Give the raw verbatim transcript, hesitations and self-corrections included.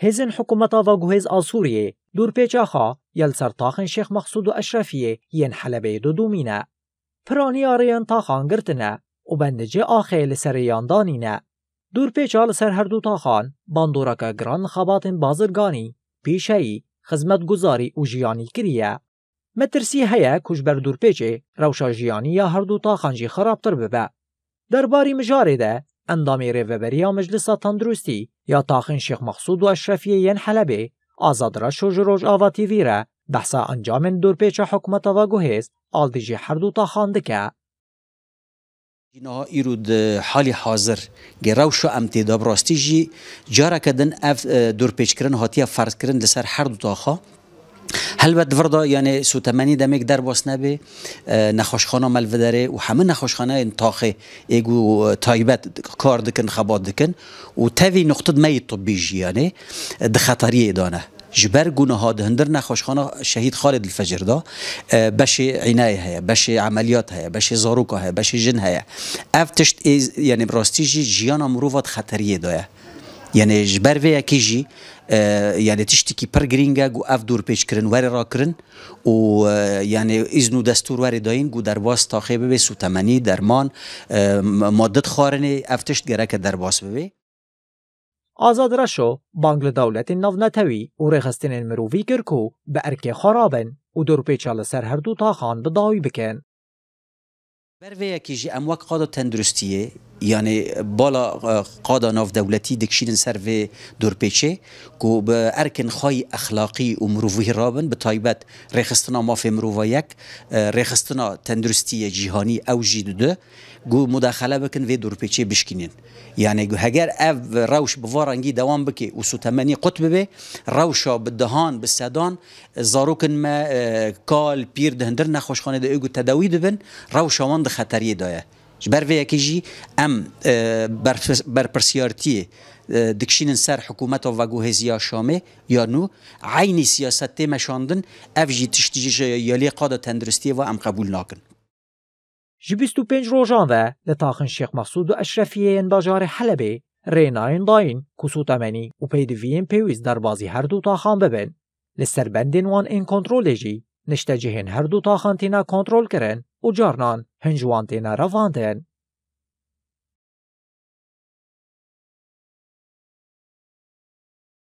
Hêzên hikûmeta veguhêz a Sûriyê dûrpêça xwe ya li ser taxên Şêx Mexsûd û Eşrefiyê yên Helebê didomîne. Piraniya rêyên taxan girtine û bendicê axê li ser rêyan danîne. Dûrpêça li ser her du taxan bandoreke giran li xebatên bazirganî, pîşeyî, xizmetguzarî û jiyanî kiriye. Metirsî heye ku ji ber dûrpêçê rewşa jiyanî ya her du taxan jî xirabtir bibe. Derbarî mijarê de endamê Rêveberiya Meclisa Tenduristî ya taxên Şêx Mexsûd û Eşrefiyê yên Helebê, Azad Reşo ji Rojava T V re behsa encamên dûrpêça hikûmeta veguhêz a li dijî her du taxan dike. Niha îro di halî hazir gê rewşa em tê de bi rastî jî careke din ev, e, dûrpêçkirin hatiye ferzkirin li ser her du taxa. Helbet di vir de, yanê, sûtemenî demek derbas nebe, e, nexweşxana me li vê derê û hemû nexweşxaneyên taxê ê ku, e, taybet kar dikin, xebat dikin û tevî nuqtid me yê tibbî jî, yanê, e, di xeteriyê de ne. Ji ber ku niha di hundir nexweşxana Şehîd Xalid li Fecir de, e, beşê înayê heye, beşê emeliyat heye, beşê zaroka heye, beşê jin heye. Ev tişt ê, yanê, bi rastî jî jiyana mirova di xeteriyê de ye. Yanê ji ber vê yekê jî, e, yanê tiştekî pir girîng e ku ev dûrpêçkirin were rakirin û, e, yanê îzn û destûr were dayîn ku derbas taxê bibe, sûtemenî, derman, e, m-, madde dixwarinê, ev tişt gereke derbas bibe. Azad Reşo bang li dewletên navnetewî û rêxistinên mirovî kir ku bi erkê xwe rabin û dûrpêça li ser her du taxan bi dawî bikin. Ber vê yekê jî em wek qada tenduristiyê, yanê bala, e, qada navdewletî dikişînin ser vê dûrpêçê ku bi erkên xwe yî exlaqî û mirovî rabin, bi taybet rêxistina mafê mirova yek, e, rêxistina tenduristiyê cîhanî ew jî didu, ku mudaxele bikin vê dûrpêçê bişkînin. Yanê ku heger ev rewş bi va rengî dewam bike û sûtemenî qut bibe, rewşa bi dehan, bi sedan zarokên me, e, kal, pîr di hundir nexweşxanê de ê ku tedawî dibin, rewşa wan di xeteriyê de ye. Ji ber vê yekê jî em, e, berpir-, berpirsiyartiyê, e, dikişînin ser hikûmeta veguhêziya Şamê ya nû, eynî siyaset tê meşandin, ev jî tiştî ji yaliyê qada tenduristiyê ve em qebûl nakin. Ji bîst û pênc rojan ve li taxên Şêx Mexsûd û Eşrefiyê yên bajarê Helebê rênayên dayîn ku sûtemenî û peydiviyên pêwîst derbazî her du taxan bibin. Li ser bendên wan ên kontrolê jî niştecihên her du taxan têne kontrolkirin û carnan hin ji wan têne revandin.